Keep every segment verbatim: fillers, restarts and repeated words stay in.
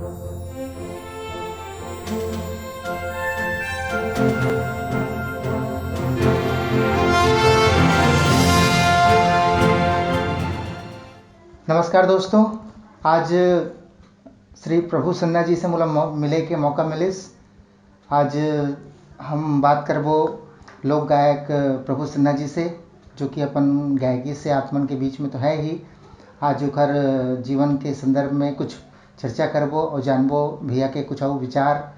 नमस्कार दोस्तों, आज श्री प्रभु सिन्हा जी से मोला मौ-, मिले के मौका मिलिस। आज हम बात करबो लोक गायक प्रभु सिन्हा जी से, जो कि अपन गायकी से आप मन के बीच में तो है ही। आज ओकर जीवन के संदर्भ में कुछ चर्चा करबो और जानबो भैया के कुछ अउ विचार,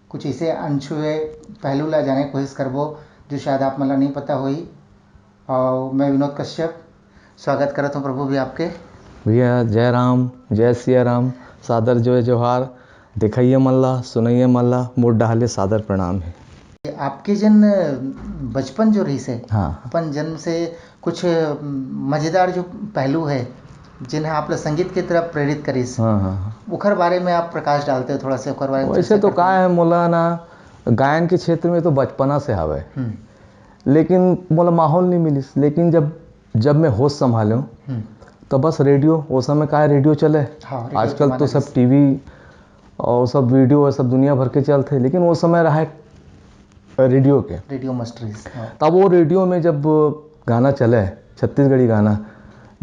कुछ ऐसे अनछुए पहलू ला जाने के कोशिश करबो, जो शायद आप मन ला नहीं पता होही। और मैं विनोद कश्यप, स्वागत करत हूँ प्रभु भी आपके। भैया, जय राम, जय सिया राम, सादर जय जोहार। देखइया मन ला, सुनइया मन ला, मोर डहाले सादर प्रणाम हे। आपके जन बचपन जो रहिस हे, हाँ। अपन जन्म से कुछ मजेदार जो पहलू है, जिन्हें आप ला संगीत की तरफ प्रेरित करिस, हाँ, हाँ, हाँ। ओखर बारे में आप प्रकाश डालते हो थोड़ा सा, ओखर बारे में वैसे चर्चा तो करते का हैं। है, मोला ना गायन के क्षेत्र में तो बचपना से हवे, हम्म। लेकिन मोला माहौल नहीं मिलिस। लेकिन जब, जब मैं होश संभाले हूँ, हम्म। तो बस रेडियो, वो समय का है, रेडियो चले। हाँ, रेडियो आजकल जमाना तो सब जिस- टीवी और सब वीडियो और सब दुनिया भर के चलते, लेकिन वो समय रहा है रेडियो के। रेडियो मस्टरीज, हाँ। तब वो रेडियो में जब गाना चले, छत्तीसगढ़ी गाना,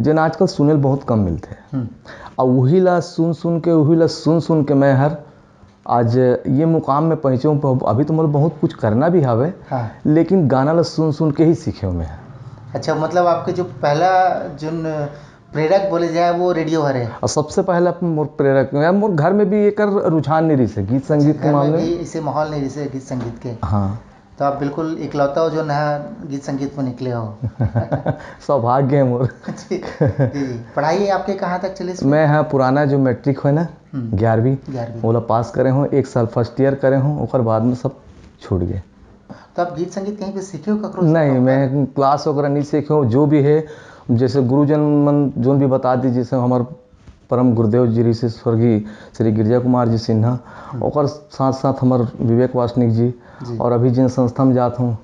जेन आजकल सुने ल बहुत कम मिलते। हम्म। अब वही ला सुन सुन के, वही ला सुन सुन के मैं हर आज ये मुकाम में पहुँचे हूँ। अभी तो मतलब बहुत कुछ करना भी हवे, हाँ। लेकिन गाना ला सुन सुन के ही सीखे हूँ मैं। अच्छा, मतलब आपके जो पहला जो न प्रेरक बोले जाए वो रेडियो हरे। और सबसे पहला मोर प्रेरक, यार, मोर घर में भी एकर रुझान नहीं रहिस हे गीत संगीत के घर में मामले भी में। ऐसे माहौल नहीं रहिस हे गीत संगीत के। हाँ। तो आप बिल्कुल इकलौता हो जो नया गीत संगीत में निकले हो। सौभाग्य है मोर। जी, जी, जी। पढ़ाई आपके कहाँ तक चलिस? मैं, हाँ, पुराना जो मैट्रिक होय ना, हम्म। ग्यारहवीं, ग्यारहवीं। ओला पास करे हूँ, एक साल फर्स्ट ईयर करे हूँ, ओकर बाद में सब छूट गए। तो आप गीत संगीत कहीं पे सीखे हो ककरो से? नहीं, मैं क्लास वगैरह नहीं सीखे हूँ। जो भी है, जैसे गुरुजन मन जोन भी बता दी, जैसे हमार परम गुरुदेव जी रहिस हे स्वर्गीय श्री गिरजा कुमार जी सिन्हा, हम्म। ओकर साथ साथ हमार विवेक वासनिक जी, जी। और अभी जिन संस्था में जात हूँ,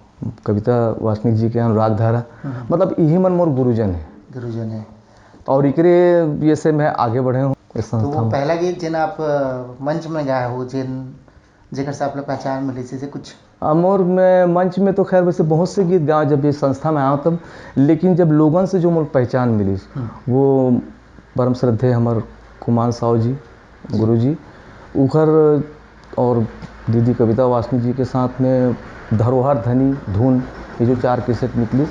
कविता वासनिक जी के अनुराग धारा, हम्म। मतलब यही मन मोर गुरुजन है। गुरुजन है। और एकरे ये से मैं आगे बढ़े हूँ इस तो संस्था वो में। पहला गीत जिन आप, अ, मंच में गाए हो, जिन, जेकर से आप लोग पहचान मिली, जैसे कुछ? अ, मोर मैं मंच में तो खैर वैसे बहुत से गीत गाए जब ये संस्था में आया तब, लेकिन जब लोगन से जो मोर पहचान मिली, हम्म। वो परम श्रद्धेय हमार कुमार साव जी, जी। गुरु जी, उखर और दीदी कविता वासनिक जी के साथ में धरोहर धनी धुन, ये जो चार कैसेट निकली,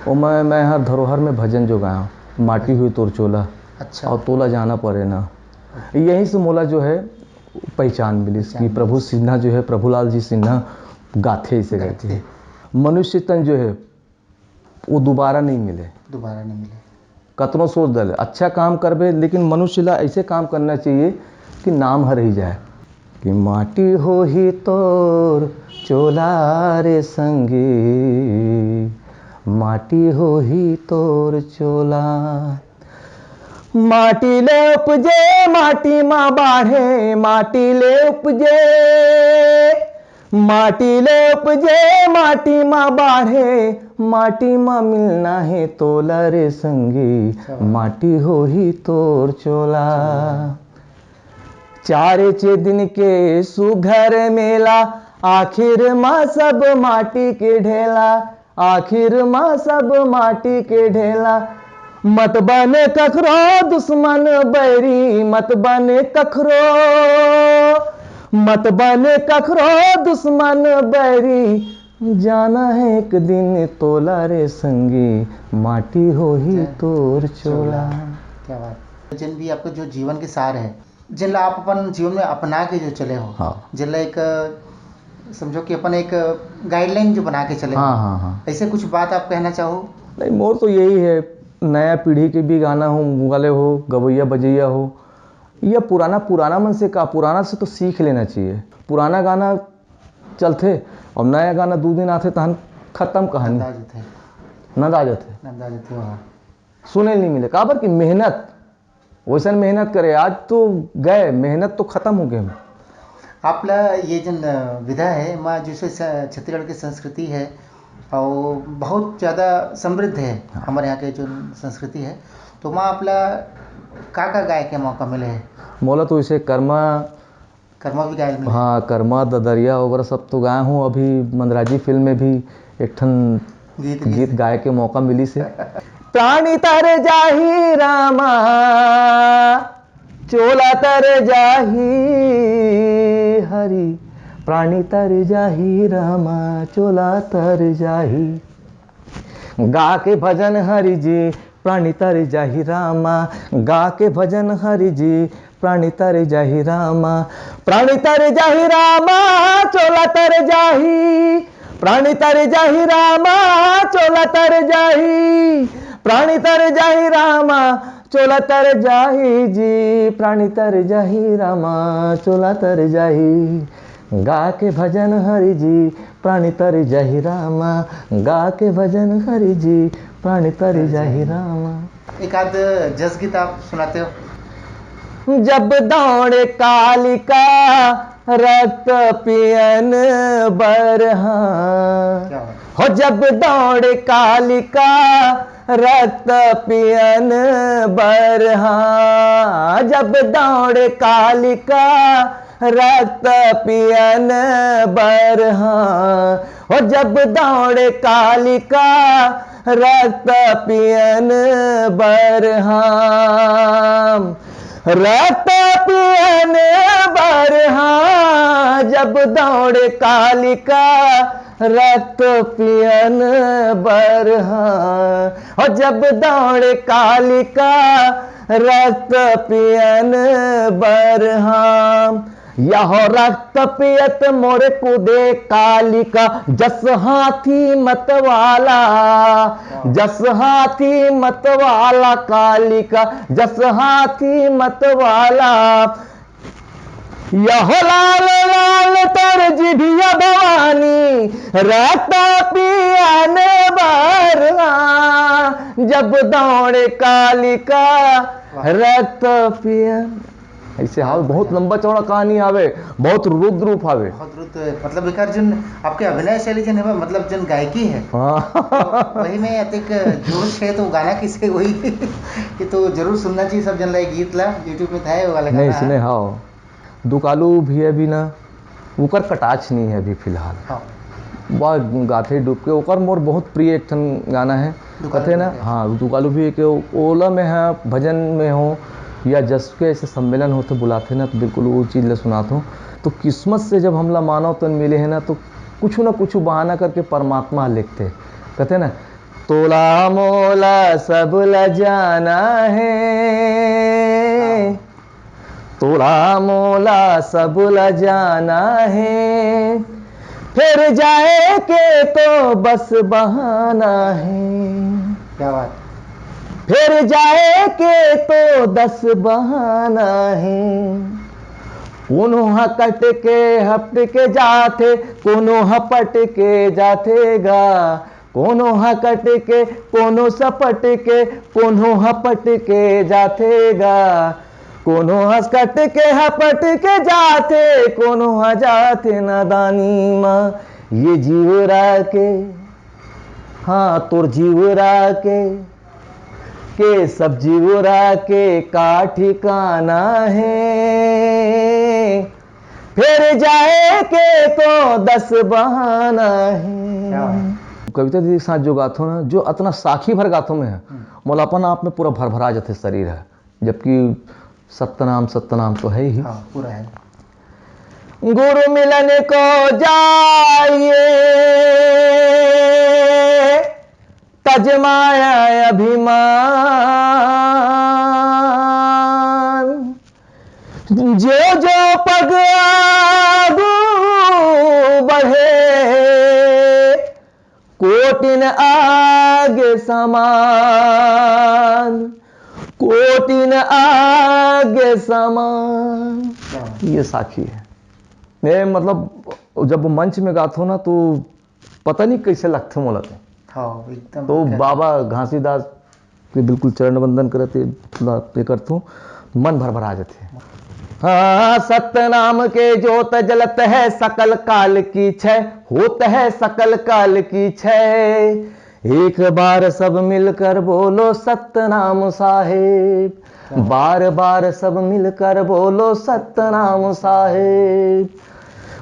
वो मैं, मैं हर धरोहर में भजन जो गाया, माटी हुई तोर चोला, अच्छा। और तोला जाना पड़े ना, यहीं से मोला जो है पहचान मिली कि पहचान प्रभु मिली। सिन्हा जो है, प्रभुलाल जी सिन्हा गाथे इसे गाथे। करके। मनुष्य तन जो है, वो दोबारा नहीं मिले। दोबारा नहीं मिले। कतनो सोच डले, अच्छा काम करबे, लेकिन मनुष्य ला ऐसे काम करना चाहिए कि नाम हर ही जाए। कि माटी होही तोर चोला रे संगी, माटी होही तोर चोला। माटी ले उपजे, माटी मा बाढ़े, माटी ले उपजे, माटी ले उपजे, माटी मा बाढ़े, माटी मा मिलना हे तोला रे संगी, क्या बात। माटी होही तोर चोला। चारे चे दिन के सुघर मेला, आखिर मा सब माटी के ढेला, आखिर मा सब माटी के ढेला। मत बन कखरो दुश्मन बैरी, मत बन कखरो, मत बन कखरो दुश्मन बैरी। जाना है एक दिन तोला रे संगी, माटी होही जय। तोर चोला। चोला। क्या बात। जिन भी आपका जो जीवन के सार है, जिन ला आप अपन जीवन में अपना के जो चले हो, हाँ। जिन ला एक, समझो कि अपन एक गाइडलाइन जो बना के चले हो, हाँ, हाँ, हाँ। ऐसे कुछ बात आप कहना चाहो? नहीं, मोर तो यही है, नया पीढ़ी के भी गाना हो, वाले हो, गवैया बजैया हो, या पुराना, पुराना मन से का, पुराना से तो सीख लेना चाहिए। पुराना गाना चलथे और नया गाना दू दिन आथे, तहन खत्म कहानी। नंदा जथे। नंदा जथे। नंदा जथे, हाँ। सुने नहीं मिले, काबर कि मेहनत, वैसन मेहनत करे, आज तो गए, मेहनत तो खत्म हो गए। आपला ये जन, अ, विधा है, माँ, जैसे स-, छत्तीसगढ़ की संस्कृति है और बहुत ज़्यादा समृद्ध है हाँ। हमारे यहाँ के जो संस्कृति है, तो माँ, आपला का, का गाय के मौका मिले है? मोला तो इसे कर्मा करमा भी गाए। हाँ, करमा, ददरिया वगैरह सब तो गाए हूँ। अभी मंदराजी फिल्म में भी एक ठन गीत गीत गाए के मौका मिलिस हे। प्राणी तर जाही रामा, चोला तर जाही हरि। प्राणी तर जाही रामा, चोला तर जाही। गा के भजन हरि जी, प्राणी तर जाही रामा। गा के भजन हरि जी, प्राणी तर जाही रामा। प्राणी तर जाही रामा, चोला तर जाही। प्राणी तर जाही रामा, चोला तर जाही। प्राणी तर जाही रामा, चोला तर जाही जी। प्राणी तर जाही रामा, चोला तर जाही। गा के भजन हरि जी, प्राणी तर जाही रामा। गा के भजन हरि जी, प्राणी तर जाही रामा। एक आध जस गीत आप सुनाते हो। जब दौड़े कालिका रक्त पियन बरहा। क्या बात। हो जब दौड़े कालिका रक्त पियन बरहा। जब दौड़े कालिका रक्त पियन बरहा। हो जब दौड़े कालिका रक्त पियन बरहा। रक्त पियन बरहा। जब दौड़े कालिका रक्त पियन बरहा। हो जब दौड़े कालिका रक्त पियन बरहा। यह रक्त पियत मोर कूदे कालिका, जस हाथी मतवाला। जस हाथी मतवाला कालिका, जस हाथी मतवाला। यह लाल लाल तर जिभिया भवानी, रक्त पियन बरहा। जब दौड़े कालिका रक्त पियन। ऐसे हावे, बहुत लंबा चौड़ा कहानी हावे, बहुत रुद्र रूप हावे। बहुत रुद्र, मतलब एकर जन आपके अभिनय शैली जन हवे, मतलब जन गायकी है। हाँ। तो वही में अतिक जोश है, तो गाना किसे वही कि तो जरूर सुनना चाहिए सब जन ला, ये गीत ला YouTube में था वो वाला नहीं गाना। सुने, हाँ। दुकालू भी अभी ना, ओकर कटाच नहीं है अभी फिलहाल। हाँ। बा गाथे डूब के, ओकर मोर बहुत प्रिय एक ठन गाना है। दुकालू कथे ना, भी है। हाँ, दुकालू भी के ओला में है, भजन में हो या जस के ऐसे सम्मेलन होते बुलाते ना, तो बिल्कुल वो चीज़ ले सुनात हो। तो किस्मत से जब हमला मानव तन मिले है ना, तो कुछ ना कुछ बहाना करके परमात्मा लिखते। कहते ना, "तोला मोला सब ला जाना है।" हाँ। तोला मोला सब ल जाना है, फेर जाए के तो बस बहाना है। क्या बात। फेर जाए के तो दस बहाना है। कोनो ह कट के हपट के जाथे, कोनो ह पट के जाथे गा। कोनो ह कट के, कोनो सपट के, कोनो ह पट के जाथे गा। कोनो हस कट के हपट के जाथे, कोनो ह जाथे नादानी म। ये जीवरा के, हाँ, तोर जीवरा के, के सब जीवरा के का ठिकाना है? फेर जाए के तो दस बहाना क्या है। है। कविता दीदी के साथ जो गाथो ना, जो अतना साखी भर गाथो मैं, हम्म। मोला अपन आप में पूरा भरभरा जाथे शरीर है, जबकि सतनाम, सतनाम तो है ही। हाँ, पूरा है। गुरु मिलन को जाइए, तजमाया अभिमान, जो जो पग आगू बढ़े, कोटिन आगे समान, कोटिन आगे समान। ये साखी है। मैं, मतलब, जब मंच में गाथो ना, तो पता नहीं कैसे लगथे मोला तो। हाँ, एकदम तो क्या बाबा घासीदास के बिल्कुल चरण वंदन करत हे, ला-, ये करथों, मन भरभरा जाथे। हाँ, सतनाम के जोत जलत है, सकल काल की छै, होत है सकल काल की छै। एक बार सब मिलकर बोलो सतनाम साहेब, बार बार सब मिलकर बोलो सतनाम साहेब।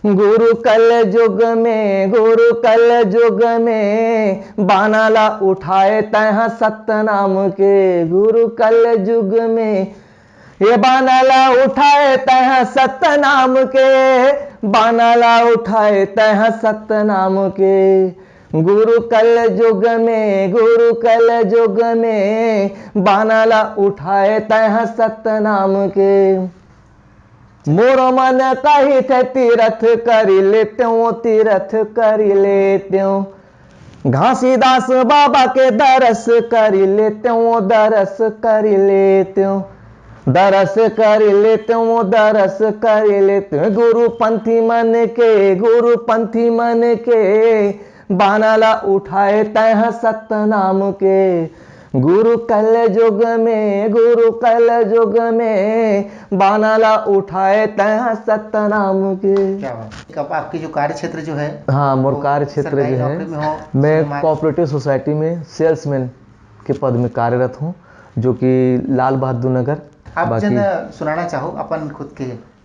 गुरु कल युग में, गुरु कल युग में, बाना ला उठाए तैं ह सतनाम के। गुरु कल युग में, ये बाना ला उठाए तैं ह सतनाम के, बाना ला उठाए तैं ह सतनाम के। गुरु कल युग में, गुरु कल युग में, बाना ला उठाए तैं ह सतनाम के। मोर मन कहिथे तीरथ करि लेतेंव, तीरथ करि लेतेंव। घासीदास बाबा के दरस करि लेतेंव, दरस करि लेतेंव। दरस करि लेतेंव, दरस करि लेतेंव। गुरु पंथी मन के, गुरु पंथी मन के, बाना ला उठाए तैं ह सतनाम के। गुरु कल युग में, गुरु कल युग में, बाना ला उठाए तैं ह सतनाम के। क्या बात। आप, आपकी जो कार्य क्षेत्र जो है, हाँ, मोर वो कार्य क्षेत्र सरकारी जो है, नौकरी में हो, मैं सिनेमा कोऑपरेटिव सोसाइटी में सेल्समैन के पद में कार्यरत हूँ, जो कि लाल बहादुर नगर। आप बाकी जन सुनाना चाहो अपन खुद के।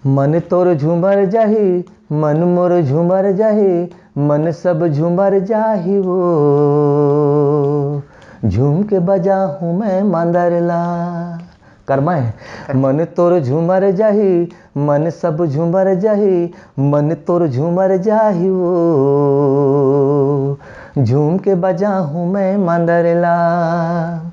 मन तोर झूमर जाही, मन मोर झूमर जाही, मन सब झूमर जाही वो। झूम के बजाहूँ मैं मांदर ला। करमा हे। मन तोर झूमर जाही, मन सब झूमर जाही, मन तोर झूमर जाही वो। झूम के बजाहूँ मैं मांदर ला।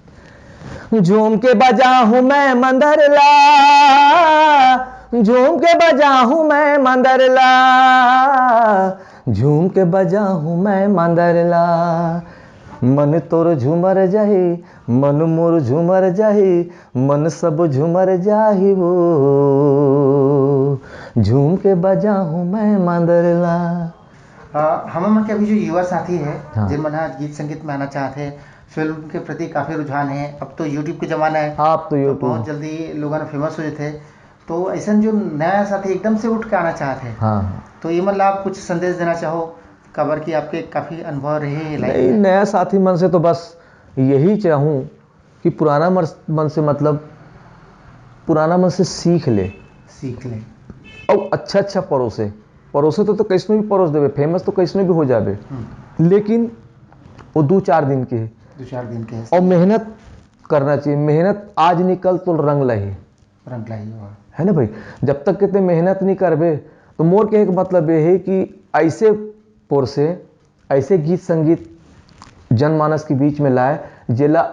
झूम के बजाहूँ मैं मांदर ला, झूम के बजाहूँ मैं मांदर ला, झूम के बजाहूँ मैं मांदर ला। मन तोर झूमर जाही, मन मोर झूमर जाही, मन सब झूमर जाही वो। झूम के बजाहूँ मैं मांदर ला। अ, हमन मन के अभी जो युवा साथी हे, हाँ। जिन मन ह गीत संगीत में आना चाहत हे, फिल्म के प्रति काफी रुझान हे, अब तो YouTube के जमाना हे, आप तो तो YouTube। बहुत जल्दी लोगन फेमस हो जथे, तो ऐसन जो नया साथी एकदम से उठ के आना चाहत हे, हाँ, हाँ। तो ये मन ला आप कुछ संदेश देना चाहो, काबर कि आपके काफी अनुभव रहे हे लाइफ नहीं, में। नया साथी मन से तो बस यही चाहूँ कि पुराना मर-, मन से मतलब पुराना मन से सीख ले। सीख ले। अउ अच्छा अच्छा परोसे, परोसे तो, तो कैसनो भी परोस देबे, फेमस तो कैसनो भी हो जाबे, हम्म। लेकिन वो दू चार दिन के हे। दू चार दिन के हे। अउ मेहनत करना चाहिए, मेहनत आज नहीं कल तो रंग लाही। रंग लाही, वाह। है ना भाई, जब तक के ते मेहनत नहीं करबे, तो मोर कहे के मतलब ये हे कि ऐसे परोसे, ऐसे गीत संगीत जनमानस के बीच में लाए, जेला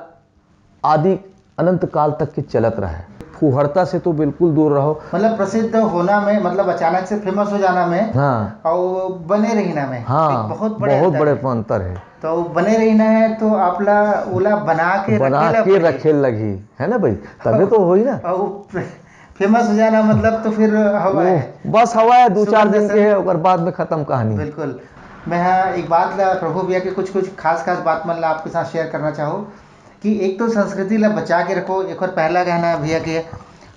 आदि अनंत काल तक के चलत रहे। फुहड़ता से तो बिल्कुल दूर रहो। मतलब प्रसिद्ध होना में, मतलब अचानक से फेमस हो जाना में, हाँ। और बने रहना में, हाँ, एक बहुत बड़े बहुत अंतर बड़े हे। अंतर हे। तो बने रहना हे तो आप ला ओला बना के बना रखे ला के पड़ही। रखे लगही, है ना भाई, तबे तो होही ना। और फेमस हो जाना मतलब तो फिर हवा वो हे। बस हवा हे, दू चार सुगंध दिन के से। हे, ओकर बाद में खत्म कहानी। बिल्कुल। मैं हाँ एक बात ला, प्रभु भैया के कुछ कुछ खास खास बात मन ला आपके साथ शेयर करना चाहूँ कि एक तो संस्कृति ला बचा के रखो, एक और पहला कहना है भैया के।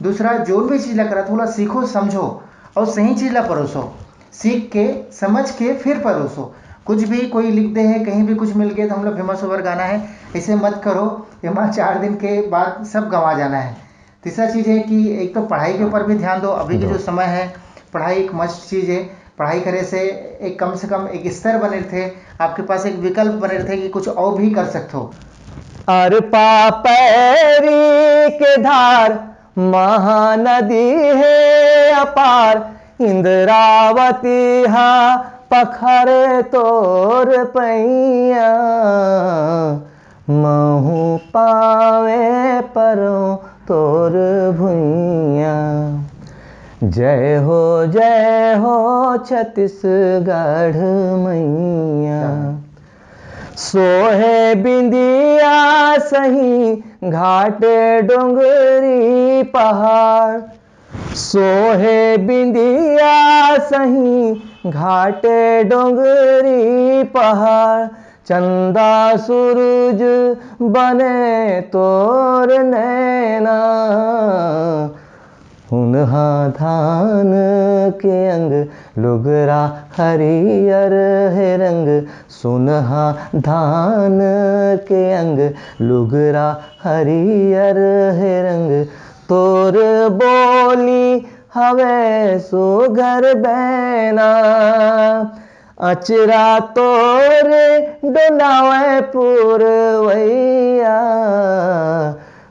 दूसरा, जोन भी चीज ला करत हो, ओला सीखो, समझो और सही चीज ला परोसो। सीख के, समझ के फिर परोसो। कुछ भी कोई लिख दे हे, कहीं भी कुछ मिल गया तो हम लोग फेमस ओवर गाना है, ऐसे मत करो। एमा चार दिन के बाद सब गंवा जाना है। तीसरा चीज है कि एक तो पढ़ाई के ऊपर भी ध्यान दो। अभी के जो दो। समय है, पढ़ाई एक मस्ट चीज है। पढ़ाई करे से एक, कम से कम एक स्तर बने रहिथे, आपके पास एक विकल्प बने रहिथे कि कुछ और भी कर सकते हो। अरे पापैरी के धार महानदी हे अपार, इंद्रावती हा पखरे तोर पैया, महूँ पावे परो तोर भुइया। जय हो, जय हो छत्तीसगढ़ मैया। सोहे बिंदिया सही घाट डोंगरी पहाड़, सोहे बिंदिया सही घाट डोंगरी पहाड़, चंदा सूरज बने तोर नैना। सुनहा धान के अंग, लुगरा हरियर हे रंग। सुनहा धान के अंग, लुगरा हरियर हे रंग। तोर बोली हवे सुघर बैना, अचरा तोरे डोलावे पुरवैया।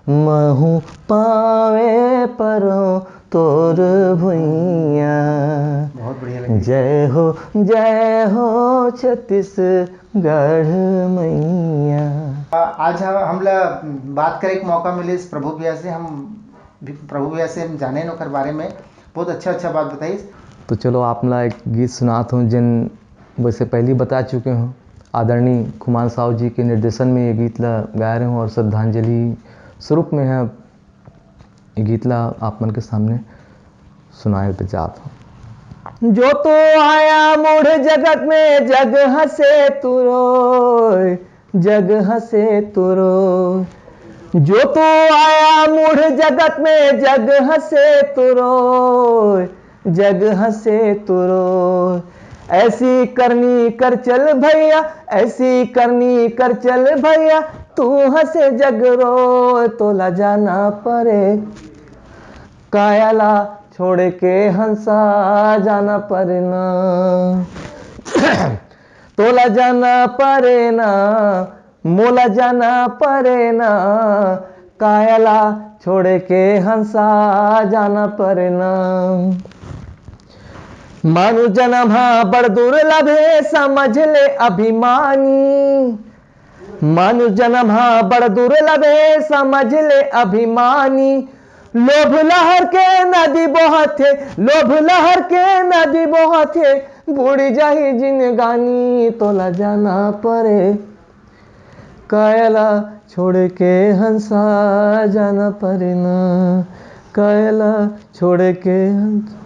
महू पावे परो तोर भुइया। बहुत बढ़िया लगे। जय हो, जय हो छत्तीसगढ़ मैया। आ, आज हम, हमला बात करे के मौका मिलिस प्रभु भैया से। हम भी, प्रभु भैया से हम जाने ओकर बारे में बहुत अच्छा अच्छा बात बताइस। तो चलो, आप ला एक गीत सुनात हूँ, जिन वैसे पहली बता चुके हूँ। आदरणीय खुमान साहू जी के निर्देशन में ये गीत ला गाए रहे हूँ और श्रद्धांजलि स्वरूप में है ये गीत ला आप मन के सामने सुनाए बर जात हूँ। जो तो आया मूढ़ जगत में, जग हंसे तू रोए, जग हंसे तू रोए। जो तो आया मूढ़ जगत में, जग हंसे तू रोए, जग हंसे तू रोए। ऐसी करनी कर चल भैया, ऐसी करनी कर चल भैया, तू हंसे जग रोए। तोला जाना परे काया ला छोड़ के हंसा, जाना परे ना। तोला जाना परे ना, मोला जाना परे ना, काया ला छोड़ के हंसा, जाना परे ना। मानु जन्म हा बड़ दुर्लभ हे, समझ ले अभिमानी। मानु जन्म हा बड़ दुर्लभ हे, समझ ले अभिमानी। लोभ लहर के नदी बोहत हे, लोभ लहर के नदी बोहत हे, बूड़ी जाही जिनगानी। तोला जाना परे काया ला छोड़ के हंसा, जाना परे ना काया ला छोड़ के हंसा।